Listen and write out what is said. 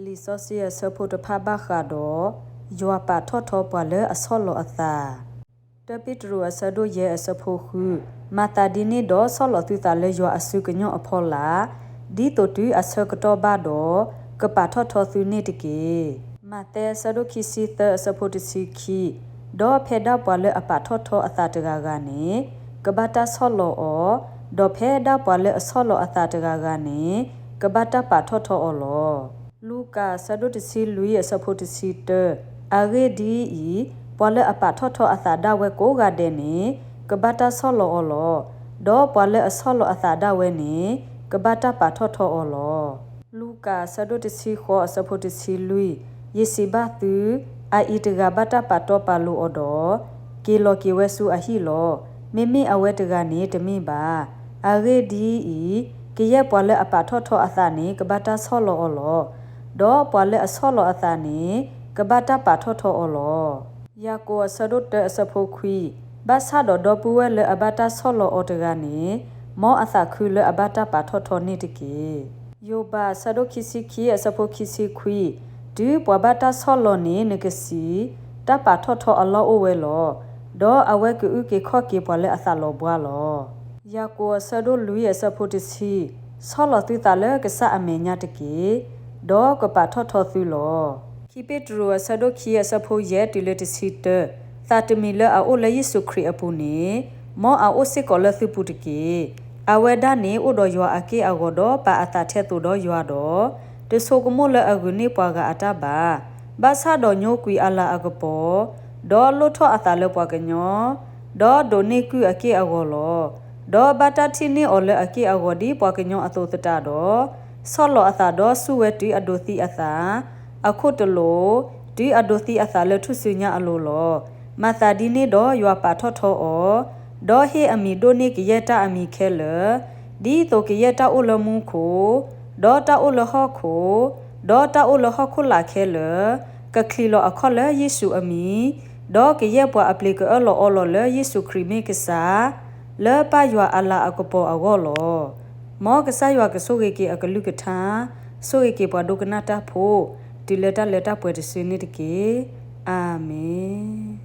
လံာ်စီဆှံအဆၢဖိတဖၣ်ဘၣ်ဃးဒီး ယွၤပာ်ထီၣ်ထီပှၤလၢအဆီၣ်လီၤအသး. တၢပ့းတရူးအဆၢဒိၣ်ယဲၢ်အဆၢဖိဃု, မၤသးဒ်န့ၣ်ဒီးဆီၣ်လီၤသုသးလၢယွၤအစုကညီၢ်အဖီလာ်, ဒ်သိးတုၤအဆၢကတီၢ်ဘၣ်ဒီး ကပာ်ထီၣ်ထီသုန့ၣ်တက့ၢ်. မးသဲအဆၢဒိၣ်ခံဆံသၢအဆၢဖိတဆံခံ, ဒီးဖဲဒၣ်ပှၤလၢအပာ်ထီၣ်ထီအသးတဂၤဂၤန့ၣ် ကဘၣ်တၢ်ဆီၣ်လီၤအီၤ, ဒီးဖဲဒၣ်ပှၤလၢအဆီၣ်လီၤအသးတဂၤဂၤန့ၣ် ကဘၣ်တၢ်ပာ်ထီၣ်ထီအီၤလီၤ. လူၤကၣ်အဆၢဒိၣ်တဆံလွံၢ်အဆၢဖိတဆံတၢ, အဂ့ၢ်ဒ်အံၤ, ပှၤလၢအပာ်ထီၣ်ထီအသးဒၣ်ဝဲကိးဂၤဒဲးန့ၣ် ကဘၣ်တၢ်ဆီၣ်လီၤအီၤလီၤ. ဒီးပှၤလၢအဆီၣ်လီၤအသးဒၣ်ဝဲန့ၣ် ကဘၣ်တၢ်ပာ်ထီၣ်ထီအီၤလီၤ. လူၤကၣ်အဆၢဒိၣ်တဆံဃိးအဆၢဖိတဆံလွံၢ်, ယစံးဘၣ်သု, အအံၤတဂၤဘၣ်တၢ်ပာ်တီပာ်လိၤအီၤဒီး က့ၤလီၤက့ၤဝဲဆူအဟံၣ်လီၤ. မ့မ့ၢ်အဝဲတဂၤန့ၣ်တမ့ၢ်ဘၣ်. အဂ့ၢ်ဒ်အံၤ, ကယဲၢ်ပှၤလၢအပာ်ထီၣ်ထီအသးန့ၣ် ကဘၣ်တၢ်ဆီၣ်လီၤအီၤလီၤ. ဒီးပှၤလၢအဆီၣ်လီၤအသးန့ၣ် ကဘၣ်တၢ်ပာ်ထီၣ်ထီအီၤလီၤ. ယၤကိာ်အဆၢဒိၣ်တၢအဆၢဖိခွံ, ဘၣ်ဆၣ်ဒီးဒီပုၢ်ဝဲၢ်လၢအဘၣ်တၢ်ဆီၣ်လီၤအီၤတဂၤန့ၣ် မ်အသးခုလၢအဘၣ်တၢ်ပာ်ထီၣ်ထီန့ၣ်တက့ၢ်. ယိၤဘးအဆၢဒိၣ်ခံဆံခံအဆၢဖိခံဆံခွံ, တုၤပှၤဘၣ်တၢ်ဆီၣ်လီၤန့ၣ်နကစံး, တၢ်ပာ်ထီၣ်ထီအလီၢ်အိၣ်ဝဲလီၤ. ဒီးအဝဲကအုၣ်က့ၤခီၣ်က့ၤပှၤလၢအသးလီၤဘှါလီၤ. ယၤကိာ်အဆၢဒိၣ်လွံၢ်အဆၢဖိတဆံ, ဆီၣ်လီၤသုသးလၢကစၢ်အမဲာ်ညါတက့ၢ်, ဒီးကပာ်ထီၣ်ထီသုလီၤ. ခံပ့းတရူးအဆၢဒိၣ်ခံအဆၢဖိယဲၢ်တုၤလၢတဆံတၢ, သးတမံၤလၢအအိၣ်လၢယ့ၣ်ၡူးခရံာ်အပူၤန့ၣ်, မ်အအိၣ်စ့ၢ်ကီးလၢသုပူၤတက့ၢ်. အဝဲဒၣ်န့ၣ်အိၣ်ဒီးယွၤအက့ၢ်အဂီၤဒီးပာ်အသးထဲသိးဒီးယွၤဒီး, တဆိကမိၣ်လၢအဂုာ်န့ၢ်ပှၤဂၤအတၢ်ဘၣ်. ဘၣ်ဆၣ်ဒီးညိကွံာ်အလၤအကပီၤ, ဒီးလိၣ်ထီၣ်အသးလၢပှၤကညီ, ဒီးဒိးန့ၢ်ကုၢ်အက့ၢ်အဂီၤလီၤ. ဒီးဘၣ်တၢ်ထံၣ်န့ၢ်အီၤလၢအက့ၢ်အဂီၤဒ်ပှၤကညီအသိးသတးဒီး, ဆီၣ်လီၤအသးဒီးစူၢ်ဝဲတုၤအဒိးသံအသး, အခိၣ်တလိာ်, တုၤအဒိးသံအသးလၢထူၣ်စုညါအလိၤလီၤ. မၤသးဒ်န့ၣ်ဒီးယွၤပာ်ထီၣ်ထီအီၤ, ဒီးဟ့ၣ်အမံၤဒိၣ်န့ၢ်ကယဲၢ်တၢ်အမံၤခဲလၢာ်, ဒ်သိးကယဲၢ်တၢ်အိၣ်လၢမူခိၣ်, ဒီးတၢ်အိၣ်လၢဟီၣ်ခိၣ်, ဒီးတၢ်အိၣ်လၢဟီၣ်ခိၣ်လာ်ခဲလၢာ်, ကချံးလီၤအခီၣ်လၢယ့ၣ်ၡူးအမံၤ, ဒီးကယဲၢ်ပှၤအပျ့ၤကအၢၣ်လီၤအီလီၤလၢယ့ၣ်ၡူးခရံာ်မ့ၢ်ကစၢ်, လၢပၢ်ယွၤအလၤအကပီၤအဂီၢ်လီၤ. မ်ကစၢ်ယွၤကဆိၣ်ဂ့ၤက့ၤအကလုၢ်ကထါ, ဆိၣ်ဂ့ၤက့ၤပှၤဒိကနၣ်တၢ်ဖိ, တုၤလၢတၢ်လၢတၢ်ပှဲၤတစုန့ၣ်တက့ၢ်. အၤမ့ၣ်.